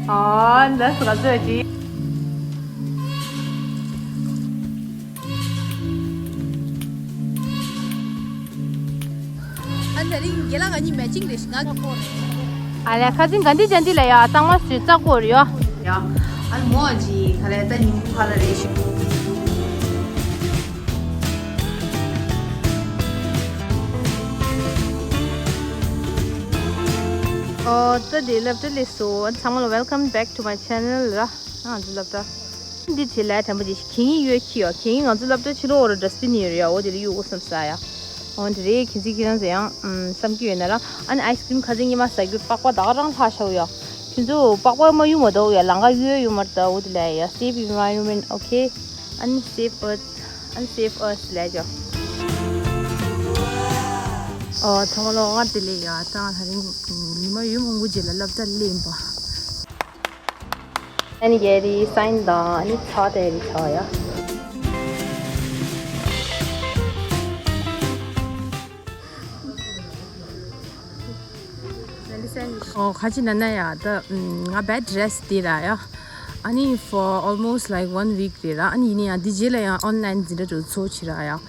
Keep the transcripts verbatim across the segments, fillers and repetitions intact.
ཨ་ལས་ག་ཚོད་ཅི། ཨ་ནི་རིང་རྒན་ལགས་ང་གཉིས་མེ་ཅིང་རེད་ཤག་ང་ཨ་ལས་ཁ་ཚིག་ག་འདི་ཅན་འདི་ལ་ཡ་གཙང་མ་སུས་རྩ་བསྐོར་ཡོད། ཡ། ཨ་ནི་མོ་ཨ་ཅི་ག་ལས་ད་ཉིན་གུང་ཁ་ལ་རེད་ཤག་ཨོ་ད་དེ་སློབ་གྲྭ་སླེབས་སོང་། ཚང་མ་ལ་welcome back to my channel ར། ང་ཚོ་སློབ་གྲྭ། འདི་དེ་ལས་དྲན་པ་ཅིག་གད་སྙིགས་གཡོལ་གྱི་ཡོད། གད་སྙིགས་ང་ཚོ་སློབ་གྲྭ་ཕྱི་ལོགས་རུ་dustbin ཡོད་རེད་ཡ། འོ་དེ་ལ་གཡུག་དགོས་བསམ་ས་ཡ། འོ་འདི་རེད། གད་སྙིགས་ཁྱེད་རང་ཚོ་ཡང་ཨམ་བསམ་གྱི་ཡོད་ན་ར། ཨ་ནི་ice cream ཁ་ཚིག་ཉི་མ་ཟ་རྒྱུ་པགས་པ་ད་ག་རང་ལྷག་ཤག་ཡ། ཁྱེད་ཚོ་པགས་པ་མ་གཡུག་མ་གཏོགས་ཡ་ལང་ཀ་གཡུག་ཡོད་མ་རེད་ད། འོ་དེ་ལས་ཡ་save environment okay ཨ་ནི་save earth ཨ་ནི་save us ལས་ཅོ། ཨོ་ཚང་མ་ལོ་ང་དེ་ལས་ཡ་ད་ང་ད་རིང་ཉི་མ་ཡོད་མང་པོ་རྗེས་ལ་སློབ་གྲྭ་སླེབས་ཡིན་པ། ཨ་ནི་གལ་ཏེ་sign དང་ཨ་ནི་ཚ་དེ་རི་ཚ་ཡ། ཨོ་ཁ་ཅིག་ན་ན་ཡ་ད་ང་bad dress དེ་ར་ཡ། ཨ་ནི་for almost like one week རེད་ར། ཨ་ནི་ཡིན་ན་ཡང་འདི་རྗེས་ལ་ཡང་online འཛིན་གྲྭ་འགྲོ་ཚོ་བྱེད་ར་ཡ།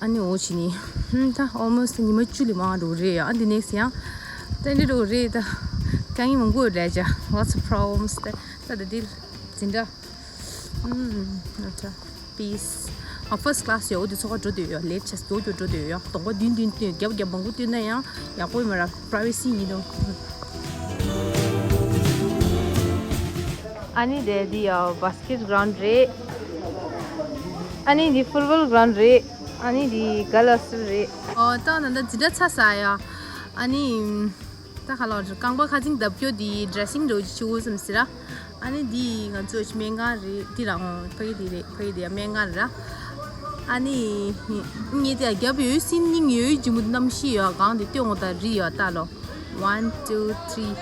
ཨ་ནི་འོ་བྱེད་ནི་ཧུམ་ད་almost ཉི་མ་བཅུ་ལས་མང་འགྲོ་རེད་ཡ། ཨ་འདི་next ཡང་ད་འདི་འགྲོ་རེད་ད། དཀའ་ངལ་མང་པོ་རེད་ཅ། Lots of problems ད་ད་ད་འདི་འཛིན་གྲྭ། ཨུམ་ཨ་ད་peace ཨ་first class ཡོད་འོ་འདི་ཚོ་ག་འགྲོ་འདོད་ཡོད། late ཆ་ཟོ་རྒྱུ་འགྲོ་འདོད་ཡོད། གདོང་པ་བདུན་བདུན་བསྟུན་རྒྱབ་རྒྱབ་མང་པོ་བསྟུན་ན་ཡང་ཡག་པོ་ཡོད་མ་ར། privacy ཡིན་ནོ། ཨ་ནི་དེ་འདི་ཡ་basket ground རེད། ཨ་ནི་འདི་football ground རེད། ཨ་ནི་འདི་girl hostel རེད། ཨོ་ད་ད་ད་འཛིན་གྲྭ་ཚར་ས་ཡ། ཨ་ནི་ད་ཁ་ལོ་རྐང་པ་ཁ་ཚིག་འདབ་སྐྱོ་འདི་dressing རོ་ཅི་ཆུ་བོ་སམ་སི་ར། ཨ་ནི་འདི་ང་ཚོ་ཅི་སྨན་ཁང་རེད། འདི་རང་ཕ་གི་འདི་རེད། ཕ་གི་འདི་ཡ་སྨན་ཁང་རེད་ར། ཨ་ནི་ངས་དེ་ཡ་རྒྱབ་ཡོད་སིན་སྙིང་ཡོད་ཇི་མོ་གནམ་གཤིས་ཡོད་གང་དེ་སྟོན་འོ་ད་རི་ཡོད་ད་ལོ། One, two, three.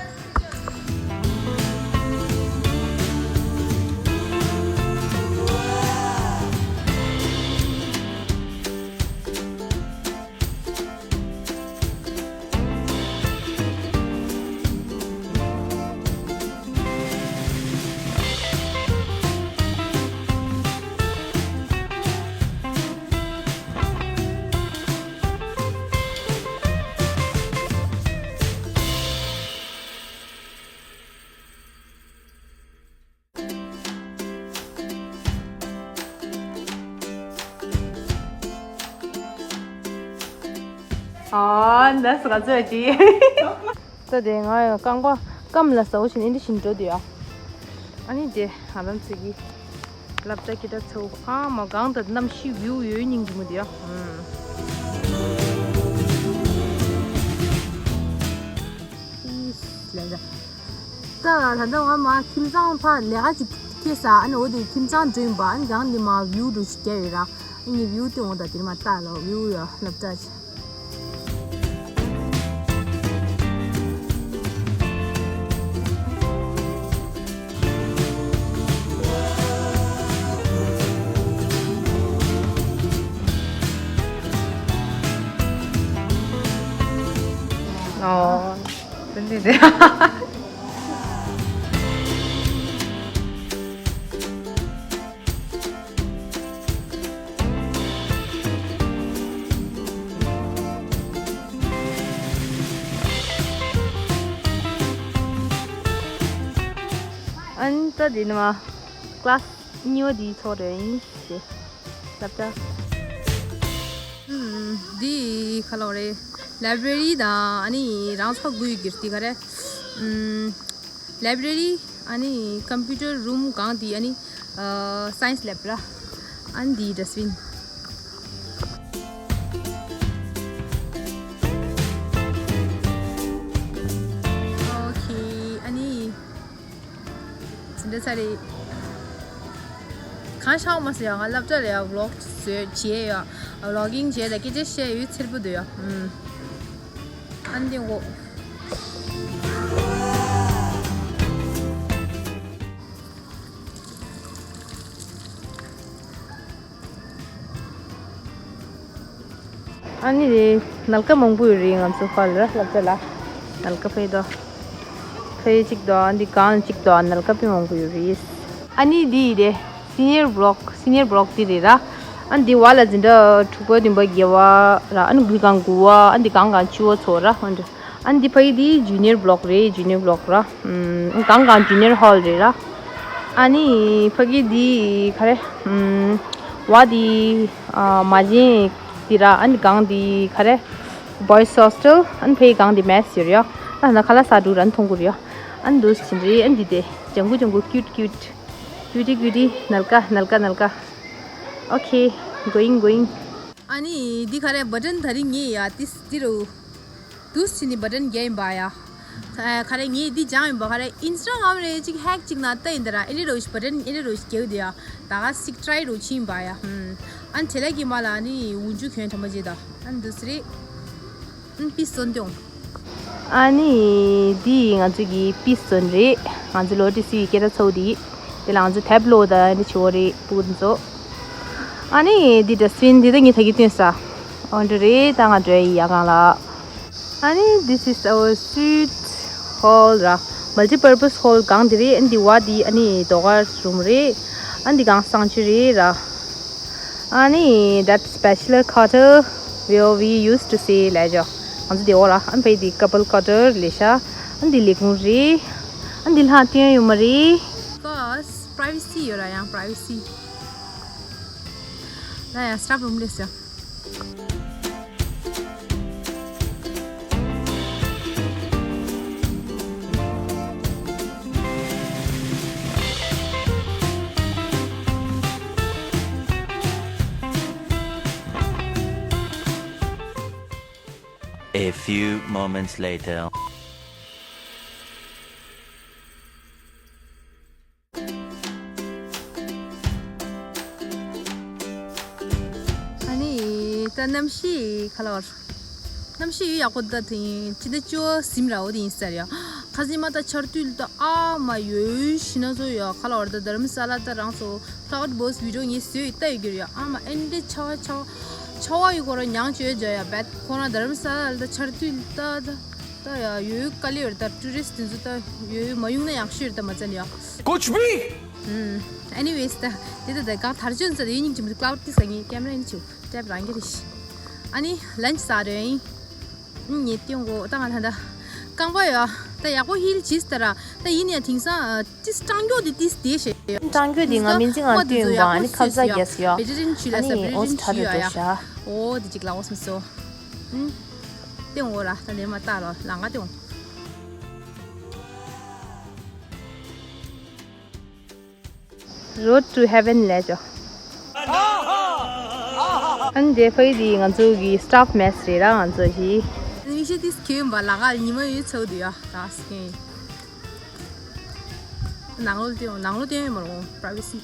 ཨ་ལས་ག་ཚོད་ཅི། ད་དེ་ང་ཡང་རྐང་པ་སྐམ་ལ་ཟ་བོ་ཞིག་ཨིན་འདྲ་ཞིག་འགྲོ་དུས་ཨ། ཨ་ནི་དེ་ང་རང་ཚོ་གི་སློབ་གྲྭ་སྐད་གྲགས་ཚོ་ཨ་མ་གང་ལྟར་གནམ་གཤིས་view ཡོད་སྙིང་རྗེ་མོ་དེ་ཨ། ཨུམ། ཨིས་ལས་ད། ད་ད་ལྟ་ང་མ་ཁྱིམ་ཚང་ཕ་ལས་ཀ་ཅིག་ཁེལ་ས། ཨ་ནི་འོ་དེ་ཁྱིམ་ཚང་འགྲོ་ཡིན་པ། ཨ་ནི་གང་འདི་མ་view འགྲོ་ཅིག་རྒྱ་ཡོད་ར། ཨ་ནི་view སྟེང་འོ་ད་དེ་མ་ལྟ་ལོ་view ཡ་སློབ་གྲྭ་ཅིག་ཨོ། དེ་འདྲ་རེད། ཨན་ད་དེ་ནི་མ་ཀླ་སི་གཉིས་པ་དེའི་ཚོགས་རེད་ཡིན་ཞེས་ལབ་ད། ཨུམ། འདི་ག་ལོག་རེད། library དང་ཨ་ནི་རང་ཚོགས་དགོས་ཀྱི་འདི་ག་རེད། ཨུམ། library ཨ་ནི་computer room གང་དེ་ཨ་ནི་ཨ་science lab ར། ཨ་ནི་འདི་dustbin. Okay ཨ་ནི། ཟིན་འདྲ་ཚ་རེད། གང་ཤག་མ་ཟེར་ཡ། ང་སློབ་གྲྭ་ལ་ཡ་vlog བཟོས་བྱས་ཡ། vlogging བྱས་ད་སྐད་ཆ་བཤད་ཡོད་ཚེར་པོ་འདུག་ཡ། ཨུམ། ཨན་ཏེ་འོ། ཨ་ནི་རེད། ནལ་ཀ་མང་པོ་ཡོད་རེད་ང་ཚོ་ཧོལ་ལ་སློབ་གྲྭ་ལ། ནལ་ཀ་ཕེ་དོ། ཕ་ཡི་གཅིག་དང་འདི་གང་གཅིག་དང་ནལ་ཀ་པི་མང་པོ་ཡོད་རེད། ཨ་ནི་འདི་ཡི་རེད། སི་ནི་ཡར་བོ་ལོག་སི་ནི་ཡར་བོ་ལོག་འདི་རེད་ར། ཨ་ནི་འདི་བ་ལ་འཛིན་གྲྭ་དྲུག་པ་བདུན་པ་བརྒྱད་པ་ར། ཨ་ནི་འདི་གང་དགུ་པ། ཨ་ནི་འདི་གང་གང་བཅུ་པ་ཚོ་ར། ཨ་ནི་འདི་ཕ་གི་འདི་ཇུ་ནི་ཡར་བོ་ལོག་རེད། ཇུ་ནི་ཡར་བོ་ལོག་ར། ཨམ། གང་གང་ཇུ་ནི་ཡར་ཧོལ་རེད་ར། ཨ་ནི་ཕ་གི་འདི་ག་རེ། ཨམ། བ་འདི་ཨ་མ་བྱན་འདི་ར། ཨ་ནི་གང་འདི་ག་རེ། བོའི་སི་ཧོ་སི་ཊལ། ཨ་ནི་ཕ་གི་གང་འདི་མེ་སི་ཡོད་རེད་ཡ། ཨ་ན་ཁ་ལག་ཟ་འགྲོ་ར། ཨ་ནི་མཐོང་གི་རེད་ཡ། ཨ་ནི་འདུག་སེ་བྱས་ནས་རེད། ཨ་ནི་འདི་དེ་ལྗང་གུ་ལྗང་གུ་ཀིའུཊ་ཀིའུཊ། ཀིའུ་ཊི་ཀིའུ་ཊི། ནལ་ཀ་ནལ་ཀ་ནལ་ཀ། Okay, going, going. ཨ་ནི་འདི་ག་རེ། བ་ཊན་དེ་རིང་ངས་ཡ་ཏིས་འདི་རུ་འདུག་སེ་བྱས་ནས་བ་ཊན་རྒྱག་ཡིན་པ་ཡ། ཨ། ག་རེ། ངས་འདི་སྦྱངས་ཡིན་པ། ག་རེ། ཨིན་སི་ཊ་གྷ་རམ་རེད། ཅིག་ཧེག་ཅིག་ནང་ལྟ་ཡིན་ད་ར། ཨེ་འདྲ་རོ་ཞིག་བ་ཊན་ཨེ་འདྲ་རོ་ཞིག་རྒྱག་དེ་ཡ། ད་ག་ཅིག་ཊ་རའི་རོ་བྱས་ཡིན་པ་ཡ། ཧུམ། ཨ་ནི་དེ་ལས་ཀྱི་མ་ལ་ཨ་ནི་འུ་ཅུ་གྱོན་དྲན་པ་བྱེད་ད། ཨ་ནི་འདུག་སེ་རེད། ཨ་ནི་པིས་བཙོང་སྟེ་འོང་། ཨ་ནི་འདི་ང་ཚོ་གི་པིས་བཙོང་རེད། ང་ཚོ་ལོ་ཏི་སི་ཡི་སྐད་གྲགས་ཚོགས་འདི། དེ་ལ་ང་ཚོ་ཐེབ་ལོ་ད་འདི་ཆེ་བོ་རེད། སྤུ་གུ་འདི་ཚོ། ཨ་ནི་འདི་ཌ་སི་ཊི་བིན་འདི་ད་ངས་ད་གི་བཏོན་ས། འོ་འདི་རེད། ད་ང་འགྲོ་ཡི་ཡ་གང་ལ། ཨ་ནི་this is our sweet hall ར། Multi-purpose hall གང་འདི་རེད། ཨ་ནི་འདི་བ་འདི་ཨ་ནི་ཌོ་གར་རུམ་རེད། ཨ་ནི་འདི་གང་སང་ཆུ་རེད་ར། ཨ་ནི་that's bachelor quarter where we used to stay ལབ་ཅོ། ང་ཚོ་དེ་འོ་ར། ཨ་ནི་ཕ་གི་འདི་ཀ་པལ་ཀོ་ཊར་ལབ་ཤག་ཨ་ནི་འདི་ལས་ཁུངས་རེད། ཨ་ནི་འདི་ལྷག་སྟོན་ཡོད་མ་རེད། Because privacy ཡོད་ར། ཡང་privacy ལ་ཡང་སི་ཊ་ཕི་རུམ་ལས་ཟེར། A few moments later. ཨ་ནི་ད་གནམ་གཤིས་ག་ལ་བར། གནམ་གཤིས་ཡག་པོ། ད་དེ་ཕྱི་ཟླ་བཅུ་པ་ཟིན་ར། འོ་དེ་ཡིན་ས་རེད་ཡ། ཁ་སང་ཉི་མ་ད་ཆར་དུས་ད་ཨ་མ་ཡོད་ཤི་ན་ཚོ་ཡ། ག་ལ་བར་ད་རྡ་རམ་ས་ལ་ད་རང་ཚོ་ཀླའུ་ཌི་བར་སི་བི་ཌི་ཡོ་ངས་བཟོས་ཡི་ལྟ་ཡི་གི་རེད་ཡ། ཨ་མ་ཨེ་འདྲ་ཆར་པ་ཆར་པ་ཆར་པ་ཡི་སྐོར་ལ་མྱང་བཅོས་བྱ་ཡ། བད་ཁོ་རང་རྡ་རམ་ས་ལ་ད་ཆར་དུས་ད་ད། ད་ཡ་ཡོད་དཀའ་ལས་ཡོད་རེད། ད་ཊུ་རི་སི་ཊི་དེ་ཚོ་ད་ཡོད་མ་ཡོང་ན་ཡག་ཤོས་རེད། ད་མ་བཙལ་ཡ། कुछ भी। ཨུམ། ཨེ་ནི་ཝེ་སི་ད་དེ་ད་ད་གང་ཐར་ཅོན་ཚར་ཡིན་ཉིན་གཅིག་མི་ཀླའུ་ཌི་ཏིས་ཀ་ངའི་ཀེམ་ར་ཡིན་ཆུ་ཊེབ་རང་གི་རེད་ཤི། ཨ་ནི་ལན་ཅི་ཟ་རེད་ཡིན། ཨུམ། ངས་སྟོན་གོ། ད་ང་ད་ད་རྐང་པ་ཡ་ད་ཡག་པོ་ཧིལ་བྱས་ད་ར། ད་ཡིན་ཡ་དེང་སང་ཏིས་སྲང་སྐྱོ་དེ་ཏིས་དེ་ཤེས་ཡ། སྲང་སྐྱོ་དེ་ང་མིན་ཅི་ང་སྟོན་གོ། ཨ་ནི་ཁབ་ཟ་རྒྱས་ཡ། བེ་ཇི་ཊེ་རི་ཡན་ཆུ་ལ་ཨ་ས་ནི་བེ་ཇི་ཊེ་རི་ཡན་ཆུ་ཡ་ཡ། འོ་དེ་ཅིག་ལ་འོ་སམ་སོ། ཨུམ། སྟོན་གོ་ར། ད་ལེ་མ་ལྟ་ལོ་ལང་ག་སྟོན། Road to Heaven ལབ་ཅོ། ཨ་ནི་དེ་ཕ་གི་དེ་ང་ཚོ་གི་སི་ཊཱ་ཕི་མེ་སི་རེད་ར། ང་ཚོ་ཞི། མི་ཤེས་ཏིས་ཁྱོད་ཡིན་པ་ལ་ག་ཉི་མ་ཡོད་ཚོད་དུ་ཡ། ད་སི་ཀེན་ནང་ལོགས་སྟོན། ནང་ལོགས་སྟོན་ཡོད་མ་རུང་པ་རའི་ཝེ་སི།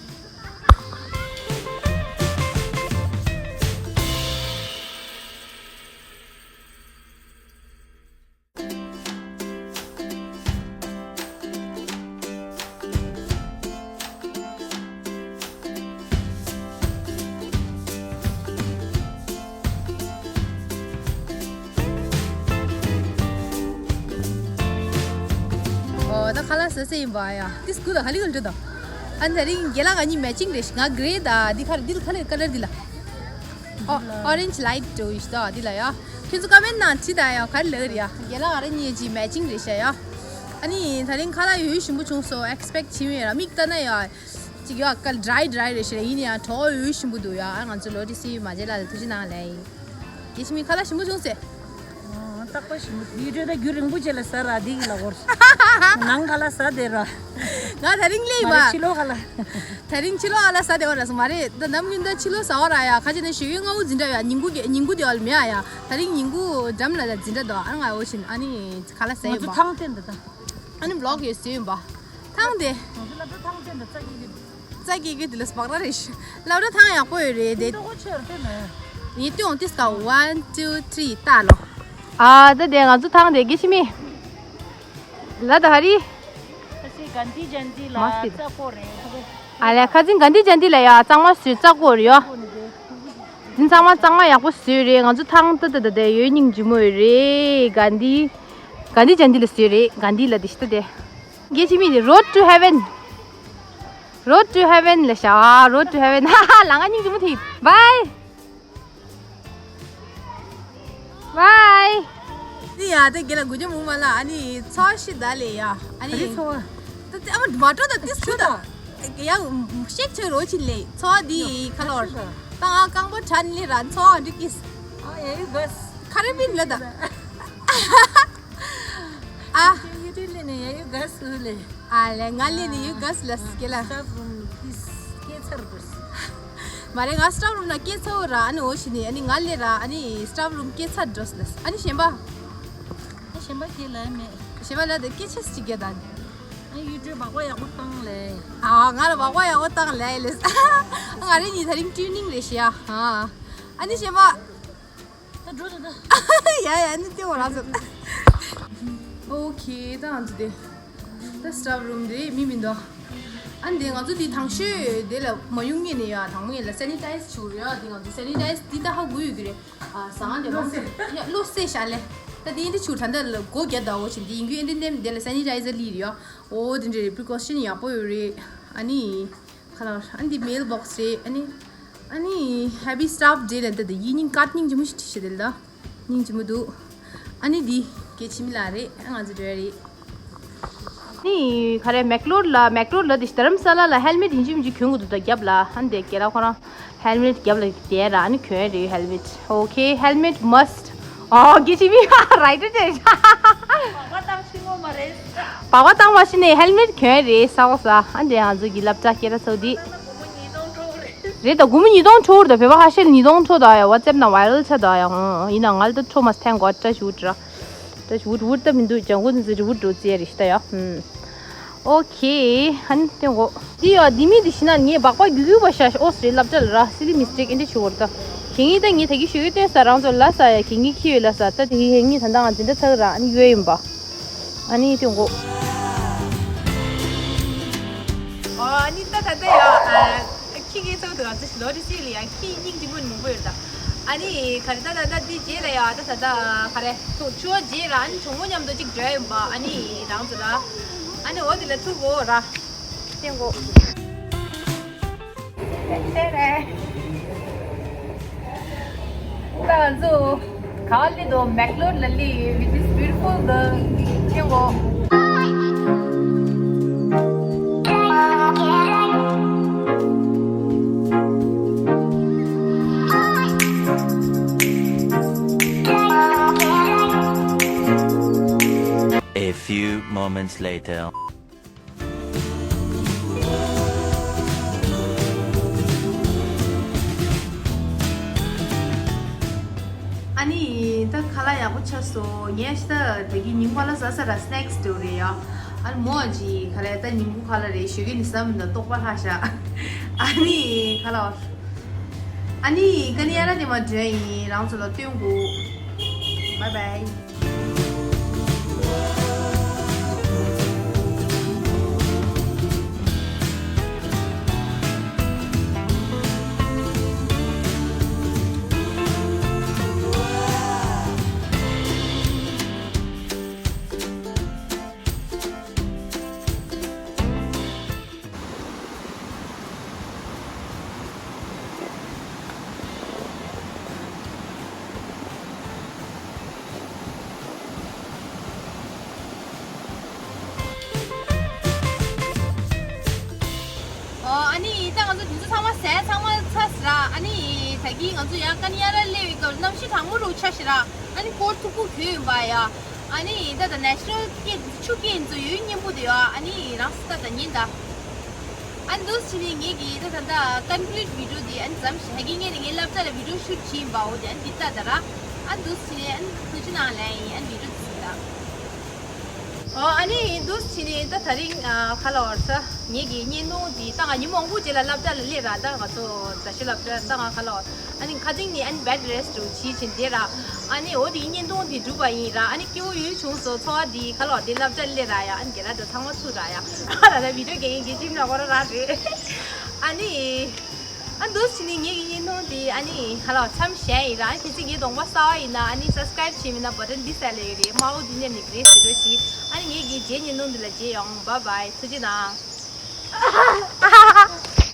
ཨོ་ད་ཁ་ལག་ཟ་ཟེར་ཡིན་པ་ཡ། ཏིས་ཀུ་ད་ཧ་ལི་གལ་འདྲ་ད། ཨ་ནི་ད་རིང་རྒན་ལགས་ང་གཉིས་མེ་ཅིང་རེད་ཤག་ང་གྷེ་རེ་ད། འདི་ཁ་རེ་འདི་ལ་ཁ་ལེར་ཁ་ལེར་འདི་ལ། ཨོ་ཨོ་རེན་ཇི་ལའིཊ་འགྲོ་ཡི་ཤི་ད་འདི་ལ་ཡ། ཁྱོད་ཚོ་ཀ་མེན་ནང་བྲིས་ད་ཡ། ག་རེ་ལབ་རེད་ཡ། རྒན་ལགས་ང་རང་གཉིས་ཀྱི་མེ་ཅིང་རེད་ཤག་ཡ། ཨ་ནི་ད་རིང་ཁ་ལག་ཡོད་ཞིམ་པོ་བྱུང་སོང་། ཨེག་སི་པེག་བྱས་མེད་ར། མིག་ལྟ་ན་ཡ། ཅིག་ཡ་ཀ་ཌ་རའི་ཌ་རའི་རེད་ཤག་ཡིན་ཡང་གྲོགས་ཡོད་ཞིམ་པོ་འདུག་ཡ། ཨ་ང་ཚོ་ལོ་ཏི་སི་མ་བྱེད་ལ་ཐུགས་རྗེ་གནང་ལེ། རྒན་ཤི་མི་ཁ་ལག་ཞིམ་པོ་བྱུང་ཟེར། ཨ་རྟག་པར་ཞིམ་པོ། ཡུལ་གྲོས་ད་རྒྱུན་རིང་པོ་བྱས་ལ་ཟ་ར་འདི་གི་ལ་གོར། ནང་ཁ་ལག་ཟ་བསྡད་ར། ང་ད་རིང་སླེབས་མ་རེད་པ། ཕྱི་ལོགས་ཁ་ལག་ད་རིང་ཕྱི་ལོགས་ཨ་ལ་ཟ་བསྡད་པ་ར་སོང་མ་རེད། ད་ནམ་རྒྱུན་ད་ཕྱི་ལོགས་ཟ་བ་ར་ཡ། ཁ་ཅིག་ན་ཞོགས་ཀས་སྔ་པོ་འཛིན་གྲྭ་ཡ། ཉིན་གུང་གི་ཉིན་གུང་དེ་བ་ལ་མེད་ཨ་ཡ། ད་རིང་ཉིན་གུང་འགྲམ་ལ་ད་འཛིན་གྲྭ་འདུག་ཨ་ང་འོ་ཕྱིན་ཨ་ནི་ཁ་ལག་ཟ་ཡོད་པ། ང་ཚོ་ཐང་བསྟན་འདི་ད། ཨ་ནི་བི་ལོག་ཡོད་ཟེར་ཡིན་པ། ཐང་དེ། ང་ཚོ་སློབ་གྲྭ་ཐང་བསྟན་འདི་རྩ་ཀི་གི། རྩ་ཀི་གི་དེ་ལ་སྤག་ར་རེད་ཤི། སློབ་གྲྭ་ཐང་ཡག་པོ་ཡོད་རེད་དེ། ཏོ་གོ་ཆེར་བསྟན་ནས། ཡིན་ཏེ་འོང་ཏིས་ཀ་one two three ལྟ་ལོ། ཨ་ད་དེ་ང་ཚོ་ཐང་དེ་གི་ཤི་མི། ལ་ད་ཧ་རི། ཁ་སང་གྷན་དྷི་ཇན་ཏི་ལ་མ་སི་རྩ་བརྐོས་རེད། ཨ་ལས་ཁ་སང་གྷན་དྷི་ཇན་ཏི་ལ་ཡ་གཙང་མ་བཟོས་རྩ་བརྐོས་རེད་ཡ། དེ་ཚང་མ་གཙང་མ་ཡག་པོ་བཟོས་རེད། ང་ཚོ་ཐང་ད་ད་ད་ད་ཡོད་སྙིང་རྗེ་མོ་ཡོད་རེད། གྷན་དྷི། གྷན་དྷི་ཇན་ཏི་ལ་བཟོས་རེད། གྷན་དྷི་ལ་དེ་ཤི་ད་དེ། དགེ་ཆི་མི་ནི་Road to Heaven། Road to Heaven ལ་ཤ། Road to Heaven། ཧ་ཧ། ལ་ང་སྙིང་རྗེ་མོ་ཐིག། Bye bye། ནི་ཡ་དེ་དགེ་ལ་དགུ་ཅུ་མུ་མ་ལ་ཨ་ནི་ཚོ་ཤི་ད་ལེ་ཡ། ཨ་ནི་ཚོ་ད་དེ་ཨ་མ་མ་ཏོ་ད་དེ་སུ་ད་ཡ་ཤེག་ཆེ་རོ་ཆི་ལེ། ཚོ་དེ་ཁ་ལོར་ད་ང་རྐང་པ་ཁྲ་ནི་ལེ་ར་ཚོ་ཨ་འདྲི་ཀིས། ཨ་ཡ་ཡུ་གས། ཁ་རེ་མིན་ལ་ད། ཨ། ཡུ་ཏི་ལི་ནི་ཡ་ཡུ་གས་སུ་ལེ། ཨ་ལེ་ང་ལེ་ནི་ཡུ་གས་ལ་སྐེ་ལ། Staff room ཀིས་སྐེ་ཚར་བུར། མ་རེད། ང་staff room ན་སྐྱེས་ཚར་ར། ཨ་ནི་འོ་ཞི་ནི་ཨ་ནི་ང་ལེ་ར། ཨ་ནི་staff room སྐྱེས་ཚར་འགྲོ་ལ། ཨ་ནི་གཞན་པ། ཨ་གཞན་པ་ཁྱེད་ལ་མེད། གཞན་པ་ལ་དེ་སྐྱེས་ཆེས་ཅིག་རྒྱ་དང་། ཨ་ཡུ་ཊུབ་སྦག་སྦག་ཡག་པོ་བཏང་ལེ། ཨ་ང་ལ་སྦག་སྦག་ཡག་པོ་བཏང་ལེ་ལེ། ང་རེ་ནི་ད་རིང་ཊུན་ནིང་རེ་ཤི་ཡ། ཨ་ནི་གཞན་པ། ད་འགྲོ་ད་ད། ཡ་ཡ་ནི་ཏེ་བ་ར་ཟེར། ཨོ་ཁེ་ད་ང་ཚོ་དེ། ད་staff room དེ་མི་མི་འདུག། ཨ་འདི་ང་ཚོ་དེ་དང་ཤོས་དེ་ལ་མ་ཡོང་ངེས་ནས་ཡ། དང་མོ་ཡིན་ལ་sanitize བྱུག་རེད་ཡ། དེ་ང་ཚོ་sanitize དེ་ད་ཧ་གོ་ཡོད་ཀྱི་རེད། ཨ་ཟ་ང་དེ་བློ་སེ་ཡ་བློ་སེ་ཤ་ལེ། ད་དེ་འདི་བྱུག་ད་འདི་ལ་སྒོ་རྒྱག་ད་འོ་ཞིག་འདི་ཡིན་རྒྱུ་ཨེ་འདི་འདེམ་དེ་ལ་sanitizer ལི་རེད་ཡ། ཨོ་དེ་འདྲ་རེད། precaution ཡག་པོ་ཡོད་རེད། ཨ་ནི། ཁ་ལ་ཨ་འདི་mailbox རེད། ཨ་ནི་ཨ་ནི་happy staff day ལ་འདི་ཡིན་སྙིང་card སྙིང་རྗེ་མོ་ཞིག་བྲིས་བཞག་དེ་ལ་སྙིང་རྗེ་མོ་འདུག། ཨ་ནི་འདི་སྐད་ཆི་མི་ལ་རེད། ང་ཚོ་འདྲ་རེད། ནི་ག་རེ་Macleod ལ་Macleod ལ་འདི་རྡ་རམ་ས་ལ་ལ་helmet ཡིན་གཅིག་མིན་གཅིག་གྱོན་དགོས་འདུག་ད་རྒྱབ་ལ། ཨ་འདི་སྐད་ལ་ཁོ་རང་helmet རྒྱབ་ལ་དེ་ར་ཨ་ནི་གྱོན་རེད་helmet okay helmet must། ཨོ་སྐད་ཆི་མི་right དེ། སྦག་སྦག་བཏང་ཤི་ངོ་མ་རེད། སྦག་སྦག་བཏང་བ་ཤི་ནས་helmet གྱོན་རེད་ས་འོ་ས། ཨ་འདྲེ་ང་ཚོ་གི་སློབ་གྲྭ་སྐད་ར་ཚོ་འདི། རེད་ད་སྒོར་མོ་ཉིས་སྟོང་འཕྲོ་བར་ད་བོད་པ་ཁ་ཤས་ཉིས་སྟོང་འཕྲོ་ད་ཡ། WhatsApp ནང་viral ཆ་ད་ཡ། ཧོ་ཡིན་ན་ང་ལ་ད་འཕྲོ་མ་thank God touch wood ར། touch wood wood ད་མི་འདུག་ཅང་གོ་འཛི་རི་wood འགྲོ་ཙེ་རེ་ཤི་ད་ཡ། ཧུམ། Okay ཧན་ཏེ་གོ། འདི་ཡ་འདི་མི་འདི་ཤི་ན་ངས་སྦག་སྦག་རྒྱུག་རྒྱུག་པ་ཤ་ཨོ་སི་རེད་སློབ་གྲྭ་ལ་ར་silly mistake ཨེ་འདྲ་ཆུ་བོར་ད། ཁྱེད་ངའི་ད་ངས་ད་གི་ཤོད་ཀྱི་སྟོན་ས་རང་ཚོ་ལ་ས་ཡ་ཁྱེད་ངའི་ཁྱི་ཡོད་ལ་ས་ད་དེ་ཧི་ཧེ་ངའི་ད་ད་ང་འཛིན་གྲྭ་ཚག་ར་ཨ་ནི་ཡོད་ཡིན་པ། ཨ་ནི་ཏེ་གོ། ཨ་ནི་ད་ད་ད་ཡ། ཁྱི་ངའི་ཚོགས་དུ་ང་ཚོ་ལོ་རེ་སི་ལ་ཡ་ཁྱི་སྙིང་རྗེ་མོ་མང་པོ་ཡོད་ད། ཨ་ནི་ག་རེ་ད་ད་ད་འདི་རྗེས་ལ་ཡ་ད་ད་ད་ག་རེ་ཚོ་ཆུ་བ་རྗེས་ར་ཨ་ནི་གྲོགས་མོ་མཉམ་དུ་གཅིག་འགྲོ་ཡོད་པ། ཨ་ནི་རང་ཚོ་ལ་ཨ་ནི་འོ་དེ་ལ་ཐུག་གོ་ར་ཏེ་གོ། ད་ང་ཚོ་ག་ལི་དོ་Macleod ལ་ལི་with this beautiful girl ཆེ་བོ། A few moments later. ཨ་ནི་ད་ཁ་ལག་ཡག་པོ་ཆགས་སོང་། ངས་ཤི་ད་ད་གི་ཉིན་གུང་ལ་ཟ་ས་ར་snacks འདྲ་རེད་ཡ། ཨ་ནི་མོ་ཨ་ཅི་ཁ་ལག་ད་ཉིན་གུང་ཁ་ལག་རེད་ཞུ་གི་ནི་བསམ་ད་ལྟོགས་པ་ལྷག་ཤག། ཨ་ནི་ཁ་ལག་ཨ་ནི་ཀ་ནི་ཡ་ར་དེ་མ་འདྲ་ཡིན། རང་ཚོ་ལ་སྟོན་དགོས། Bye bye. ཨོ་ཨ་ནི་ད་ང་ཚོ་དེ་ཚོ་ཚང་མ་ཟས་ཚང་མ་ཚར་ཟེར་ར། ཨ་ནི་ད་གིན་ང་ཚོ་ཡང་ཀ་ནི་ཡ་ར་སླེབས་ཡོད་སྐབས་གནམ་གཤིས་གྲང་མོ་རུ་ཆགས་ཤག་ར། ཨ་ནི་ཀོཊ་ཐུག་པོ་གྱོན་ཡོད་པ་ཡ། ཨ་ནི་ད་ད་natural སྐད་ཆུ་སྐད་ཚོ་ཡོད་སྙན་པོ་དེ་ཡ། ཨ་ནི་རང་ས་ད་ད་ཉན་ད། ཨ་འདུག་སེ་བྱས་ནས་ངེད་ཀྱིས་ད་ད་ད་concrete video དེ་ཨ་ནི་མཚམས་བཞག་གི། ངས་ནི་ངའི་སློབ་གྲྭ་ལ་video shoot བྱས་ཡིན་པའོ། དེ་ཨ་ནི་འདི་ལྟ་ད་ར། ཨ་འདུག་སེ་བྱས་ནས་ཨ་ནི་ཐུགས་རྗེ་གནང་ལན་ཡིན། ཨ་ནི་video དེ་ལྟ། ཨོ་ཨ་ནི་འདུག་སེ་བྱས་ནས་ད་ད་རིང་ཨ་ཁ་ལ་བར་ས་ངེད་ཀྱི་བརྙན་ཐུང་དེ་ད་ང་ཉིན་མང་པོ་རྗེས་ལ་སློབ་གྲྭ་ལ་སླེབས་ར། ད་ང་ཚོ་རྫ་ཆུ་སློབ་གྲྭ་ད་ང་ཁ་ལ་བར། ཨ་ནི་ཁ་སང་ནི་ཨ་ནི་bed rest འདྲ་བྱས་བྱས་བསྡད་ར། ཨ་ནི་འོ་དེ་བརྙན་ཐུང་དེ་གྲུབ་པ་ཡིན་ར། ཨ་ནི་སྐྱིད་པོ་ཡོད་བྱུང་སོང་། ཚོར་བ་དེ་ཁ་ལོ་དེ་སློབ་གྲྭ་སླེབས་ར་ཡ། ཨ་ནི་རྒན་ལགས་དང་ཚང་མ་ཚུར་ར་ཡ། ཨ་ད་ལྟ་video རྒན་ཡིན་གྱི་ཅིག་ན་ཁོ་ར་ར་རེད། ཨ་ནི་ ཨ་འདུག་སེ་བྱས་ནས་ངེད་ཀྱི་བརྙན་ཐུང་འདི་ཨ་ནི་ཧ་ལོ་མཚམས་བཞག་ཡིན་ར། ཨ་ནི་གལ་སྲིད་ངའི་གདོང་པ་གསར་པ་ཡིན་ན་ཨ་ནི་སབ་སི་ཀ་རེབ་བྱས་མེད་ན་བ་ཊན་འདི་སར་སླེབས་ཡོད་རེད། དམར་པོ་འདི་མནན་ནས་ག་རེ་ཟེར་རོགས་གྱིས། ཨ་ནི་ངེད་ཀྱི་རྗེས་བརྙན་ཐུང་འདི་ལ་མཇལ་ཡོང་། བཱའི་བཱའི། ཐུགས་རྗེ་གནང་།